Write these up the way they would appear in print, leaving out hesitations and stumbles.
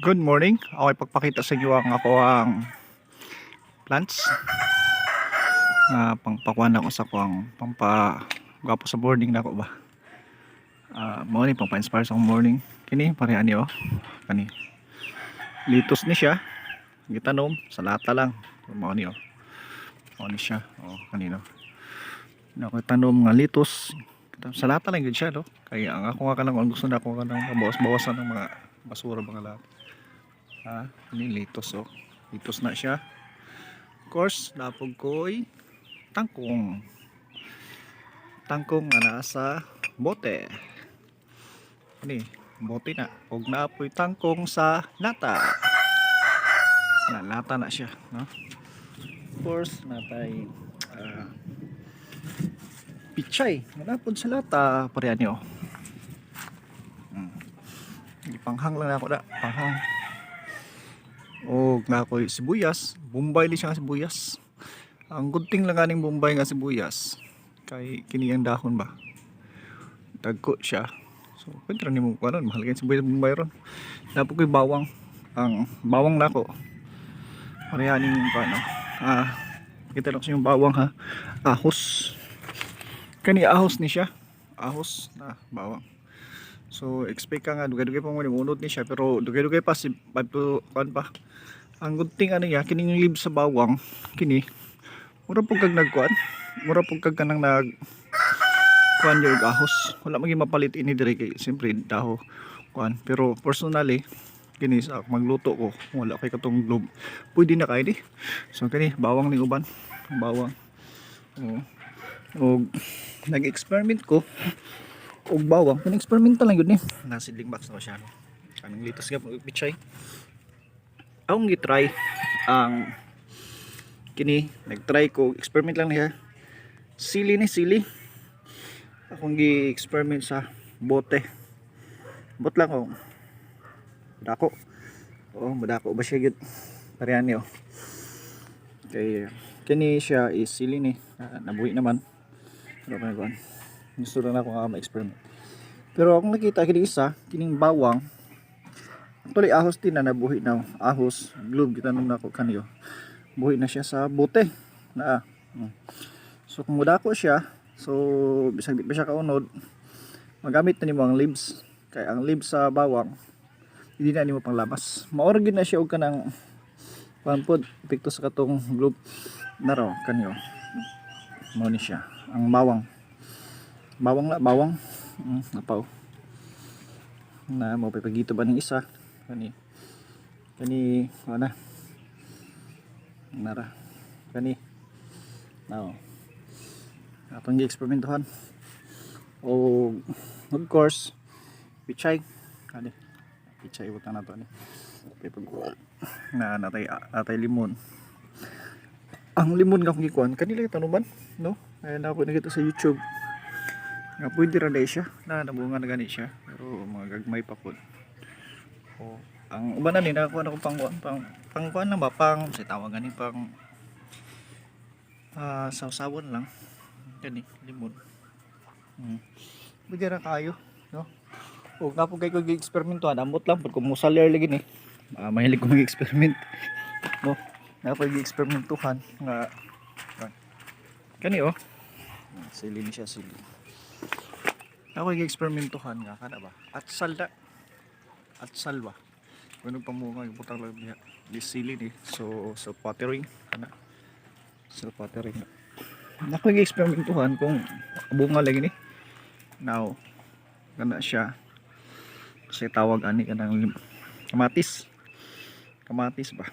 Good morning. Ako ay pagpakita sa inyo ang ako ang plants nga pangpakuan ako sa kuang pampa gwapo sa morning nako ba. Mao ni pampa-inspire sa akong morning. Kini pareha ni oh. Kani. Litos ni siya. Gitanom sa lata lang. Mao ni oh. Mao ni siya. Oh, kanino. Na ako tanom nga litos. Sa lata lang gud siya, no. Kaya ang ako nga kanang gusto na ako kanang mabawas-bawasan ng mga basura, mga lahat. Ha, ini litos oh. Litos na siya. Of course, napog ko'y tangkong. Tangkong nga nasa bote. Ini, bote na. Og naapoy tangkong sa lata. Na lata na siya, no? Of course, natay pichay. Nga sa lata pareha niyo. Ipanghang lang na ako na, panghang. Og na ako'y sibuyas, Bombay li siya nga sibuyas. Ang good thing lang aning Bombay nga sibuyas kay kini ang dahon ba. Dagko siya. So pwede ra nimo kuanon, mahal kay sibuyas Bombay ron. Dapat ko'y bawang. Ang bawang nako. Pareha ning kuano. Kita lang sa yung bawang ha. Ahos. Kani ahos ni siya. Ahos na bawang. So expect ka nga dugay-dugay pa mo ni unod ni siya, pero dugay-dugay pa si 5 to kuan pa. Ang good thing ano niya, kining leaves sa bawang kini mura pug kag nagkuan, mura pug kag kanang nag kuan yung ahos. Wala magi mapalit ini diri kay siyempre daho kuan. Pero personally kini sa magluto ko, wala kay katong globe, pwede na kay di. So kini bawang ning uban, bawang. Oo. Og nag-experiment ko og bawang, kini experimental lang yun ni. Na seedling box na ko siya, no? Kanang litos nga pichay. Akong gitry ang kini, nagtry ko, experiment lang niya. Sili ni sili. Akong gi-experiment sa bote. Bot lang ko. Dako. Oo, madako ba siya gyud. Pareha niyo. Kay kini siya is sili ni. Nabuhi naman. Pero kaya kuan. Gusto lang ako nga ma-experiment. Pero akong nakita kini isa, kining bawang. Actually ahos din na nabuhi na ahos, globe gitanom nako kaniyo. Buhi na siya sa bote. Na. So kung mudako siya, so bisag di pa siya kaunod, magamit na nimo ang leaves. Kay ang leaves sa bawang hindi na nimo panglabas. Mao ra gyud na siya og kanang kuan pod, epekto sa katong globe na raw kanyo. Mao ni siya ang bawang. Bawang na bawang. Napaw. Na mo pagito ba ning isa kani kani ana nara kani now atong gi-eksperimentohan. O of course pichay kani, pichay butang nato ani. Kay pag na natay natay limon, ang limon nga akong gikuan kanila tanuman, no? Kaya na ako nakita sa YouTube nga pwede ra dai siya na nabunga na gani siya, pero mga gagmay pa pod. O ang uban na ni nakakuha na ko pang pang pang kuan lang ba, pang sa tawag gani, pang sawsawon lang gani limon. Pwede ra kayo, no? O nga po kay ko gi-eksperimentohan, amot lang pud kung musaler lagi ni. Mahilig ko mag-experiment, no? Na po gi-eksperimentohan nga kani oh, sili ni siya, sili. Ako gi-eksperimentohan nga kana ba, atsal na, atsal ba, kuno pamunga yung butang lang diha di sili ni. So self watering kana, self watering. Nako gi-eksperimentohan kung bunga lagi ni. Now kana siya kasi tawag ani kanang kamatis, kamatis ba.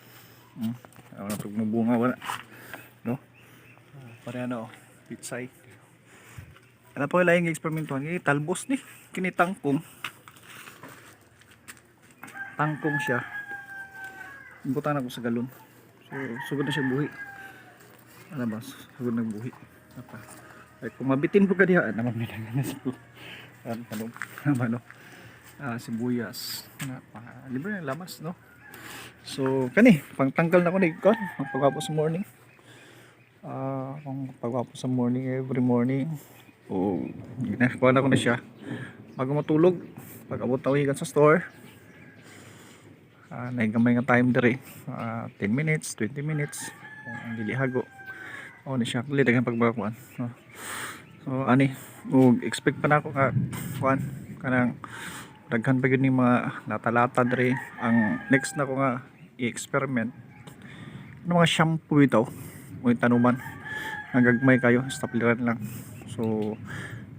Wala pag mabunga, wala, no? Pareha na oh, pitsay. Ano pa kailangan eksperimentohan? Kini talbos ni, kini tangkong, tangkong siya. Butan ako sa galon, so sugod na siya buhi. Ano ba, sugod na buhi. Apa ay kung mabitin po ka diha naman na sa ano ano ano sibuyas na pa, libre na lamas, no? So kani pangtanggal na ko ni kon pagwapo sa morning, pang pagwapo sa morning, every morning. O ginagawa na ko na siya bago matulog, pag abot na ko sa store. Naay gamay nga time diri, 10 minutes, 20 minutes kung dili hago. Mao ni siya, dili daghan pagbakuan, no? So ani, ug expect pa nako nga kuan, kanang daghan pa gyud ni mga lata-lata diri. Ang next nako nga i-experiment, ano, mga shampoo ito o tanuman nga gagmay kayo, stapleran lang. So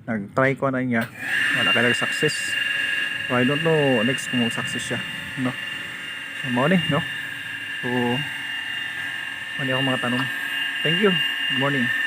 nag-try ko na niya, wala kay success. So I don't know next kung success siya, no? So mao ni, no? So mao ni ako mga tanom. Thank you. Good morning.